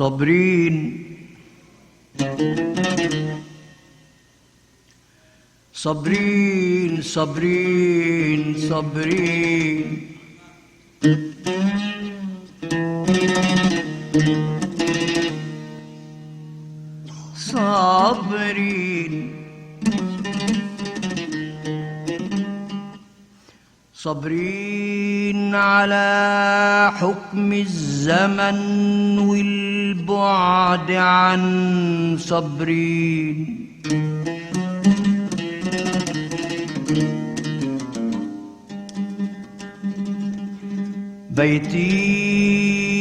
صابرين صابرين صابرين صابرين صابرين صابرين على حكم الزمن والبعد عن صابرين. بيتين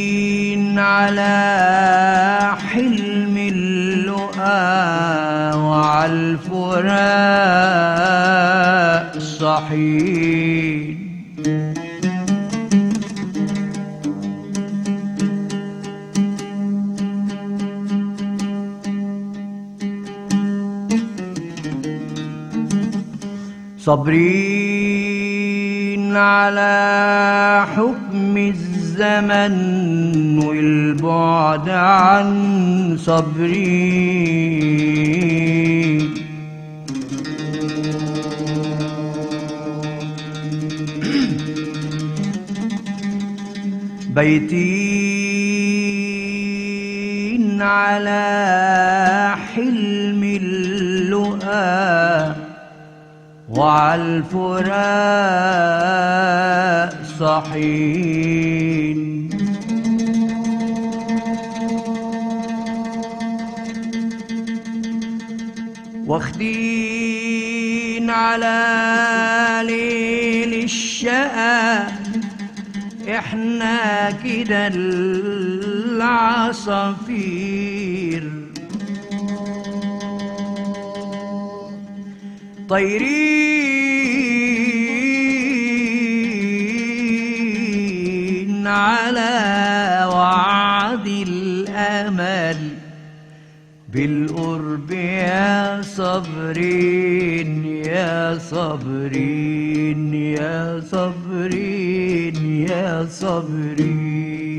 على حلم اللقا وعلى الفراق صحين. صابرين على حكم الزمن والبعد عن صابرين. بيتين على حلم اللقا وعلى الفراق صحين. واخدين على ليل الشقا احنا كده العصافير، طايرين على وعد الأمل بالقرب يا صابرين يا صابرين يا صابرين يا صابرين.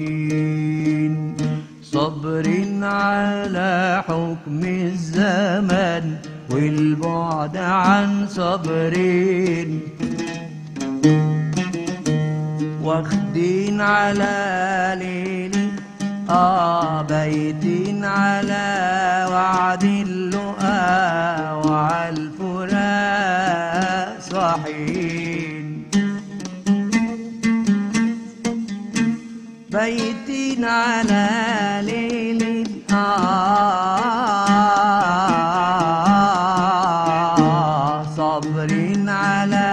صابرين على حكم الزمن والبعد عن صابرين، واخدين على ليل بايتين على وعد اللقا وعلى الفراق صاحين. بايتين على ليل صابرين على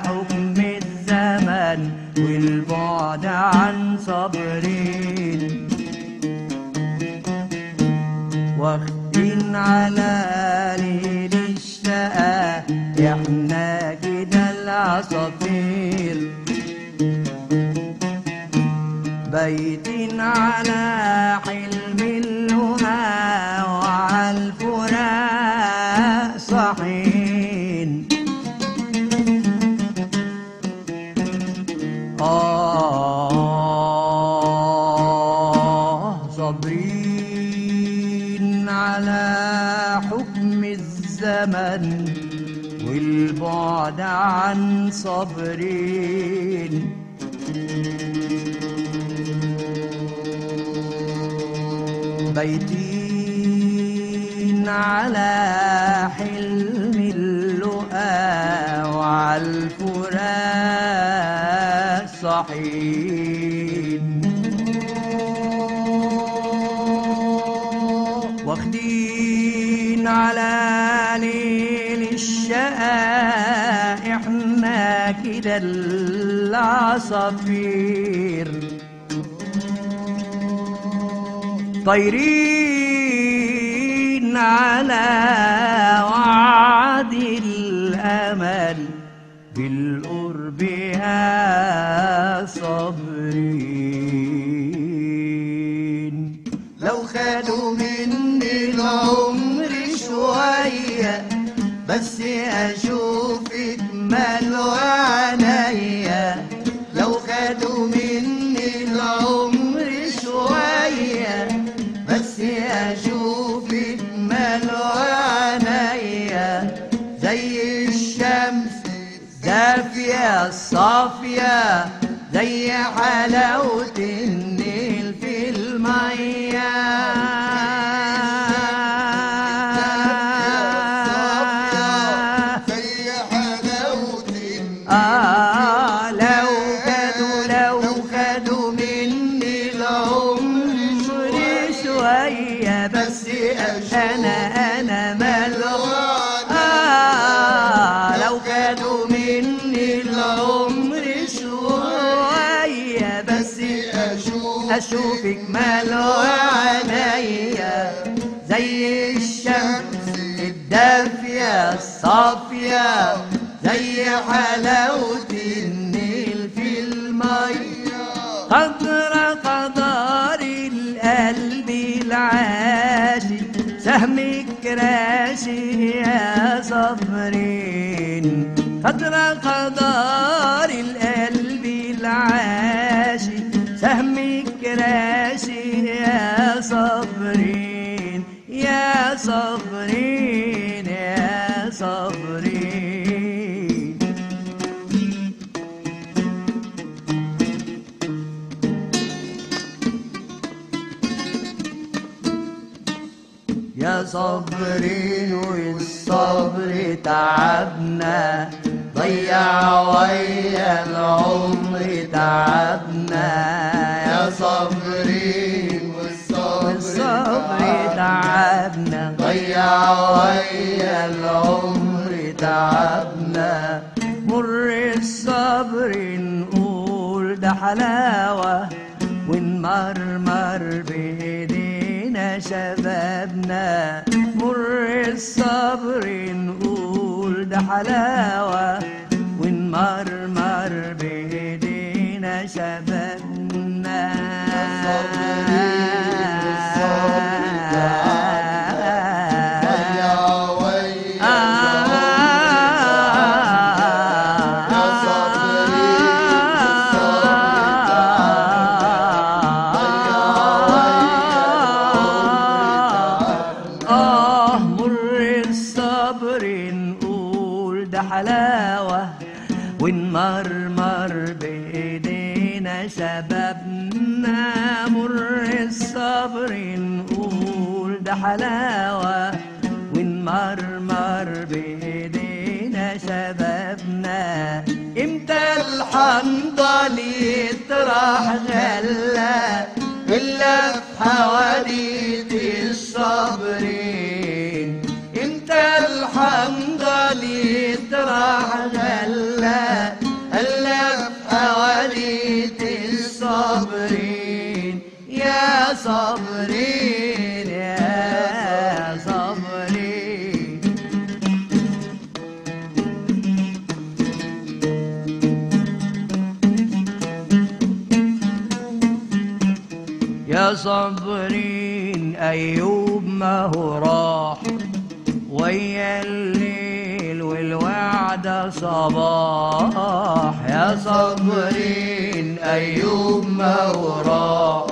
حكم الزمن والبعد عن صابرين، واخدين على ليل الشقا احنا كده العصافير، بايتين على حلم اللقا وعلى الفراق صاحين. صابرين على حكم الزمن والبعد عن صابرين. بايتين على حلم اللقا وعلى الفراق صاحين. واخدين على ليل الشقا احنا كده العصافير، طايرين على وعد الأمل بالقرب يا صابرين. لو خدوا مني العمر شوية بس أشوفك مالوا عينيا، لو خدوا مني العمر شوية الشمس دافية الصافية، زي حلاوة النيل في المية. زي حلاوة النيل. لو خدوا، لو خدوا مني العمر شوية، بس أنا ملوع. لو خدوا مني العمر شوية، بس أشوفك ملوع عينيا، زي الشمس الدافية الصافية، زي حلاوة النيل في المية. قدر قدر القلب العاشق، سهمك راشق يا صبرين. قدر قدر القلب العاشق، سهمك راشق يا صبرين، يا صبرين، يا صبرين. يا صبرين والصبر تعبنا، ضيع ويا العمر تعبنا. يا صبرين والصبر تعبنا، ضيع ويا العمر تعبنا. مر الصبر نقول ده حلاوة، ونمرمر بإيدينا شبابنا. مر الصبر نقول ده حلاوة، ونمرمر بإيدينا شبابنا. ضيع ويا العمر يا صبرين والصبر تعبنا، ضيع ويا العمر تعبنا. مر الصبر نقول ده حلاوة، ونمرمر بإيدينا شبابنا. مر الصبر نقول ده حلاوة، ونمرمر بإيدينا شبابنا. امتى الحنظل يطرح غلة، إلا في حواديت الصابرين. امتى الحنظل يطرح غلة، إلا في حواديت الصابرين. يا صابرين، يا صابرين. يا صابرين أيوب ما هو راح، ويا الليل والوعد صباح. يا صابرين أيوب ما هو راح،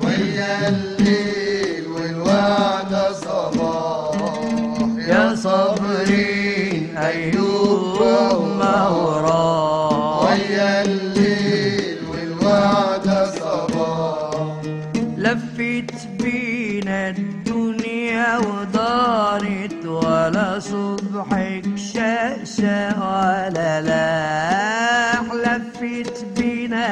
ويا الليل والوعد صباح. يا صابرين أيوب ما هو راح، ويا الليل والوعد صباح. لفت بينا الدنيا ودارت، ولا صبحك شقشق ولا لاح. لفت بينا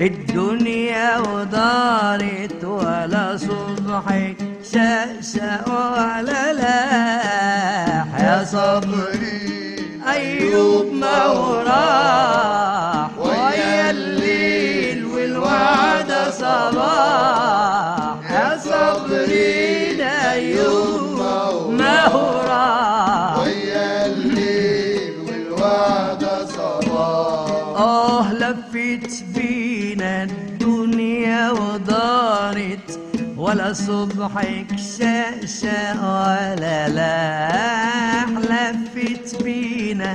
الدنيا ودارت، ولا صبحك شقشق ولا لاح. يا صابرين أيوب ما هو راح، ويا الليل والوعد صباح. يا صابرين أيوب ما هو راح، ويا الليل والوعد صباح. لفت بينا الدنيا ودارت، ولا صبحك شقشق ولا لاح. لفت بينا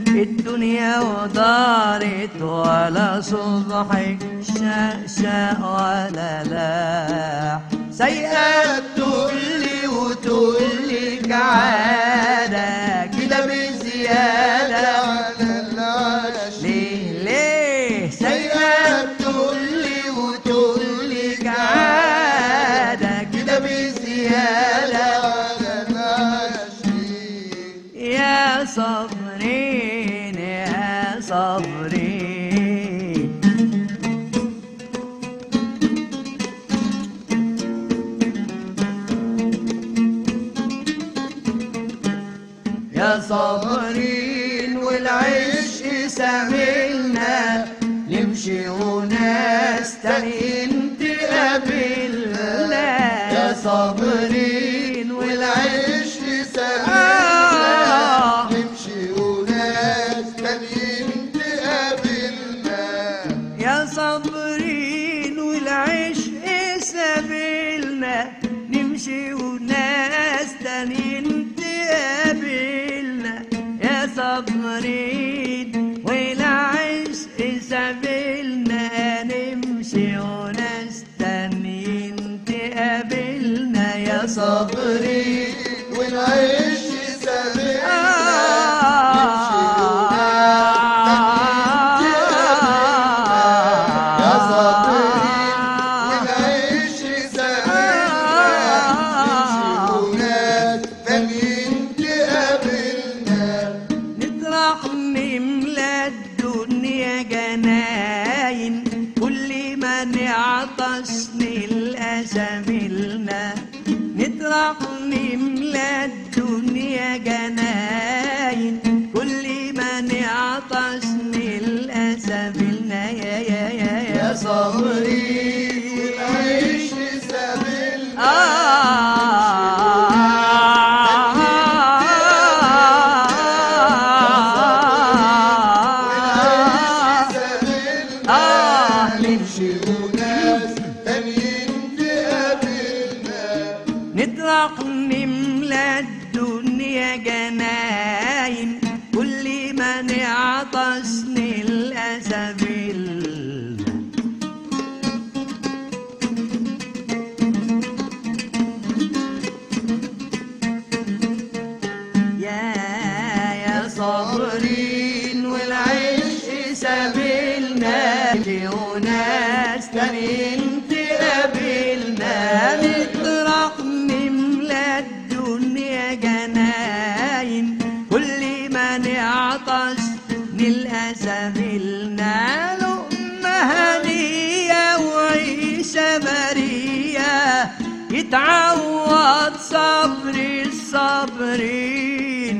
الدنيا ودارت، ولا صبحك شقشق ولا لاح. سيئة تقولي وتقولك عادة كده بزيادة. يا صابرين. يا صابرين والعشق سابلنا، نمشي وناس تانيين تقابلنا. يا صابرين والعشق سابلنا، نمشي وناس تانيين تقابلنا. يا صابرين والعشق سابلنا، نمشي وناس تانيين تقابلنا. يا صابرين والعشق سابلنا، نمشي وناس تانيين تقابلنا. يا صابرين والعشق سابلنا، نمشي وناس تانيين تقابلنا. يا صابرين والعشق سابلنا، نمشي وناس تانيين تقابلنا. نطرح نملى الدنيا جناين، كل ما نعطش نلقى سبيلنا. نطرح نملى الدنيا جناين، كل ما نعطش نلقى سبيلنا. يا يا يا يا صابرين والعشق سابلنا، نمشي وناس تانيين تقابلنا. نطرح نملى الدنيا جناين، كل ما نعطش نلقى سبيلنا. يا صابرين والعشق سابلنا، وناس تانيين تقابلنا. نطرح نملى الدنيا جناين، كل ما نعطش نلقى سبيلنا. لقمة هنية وعيشة برية، يتعوض صبر الصابرين.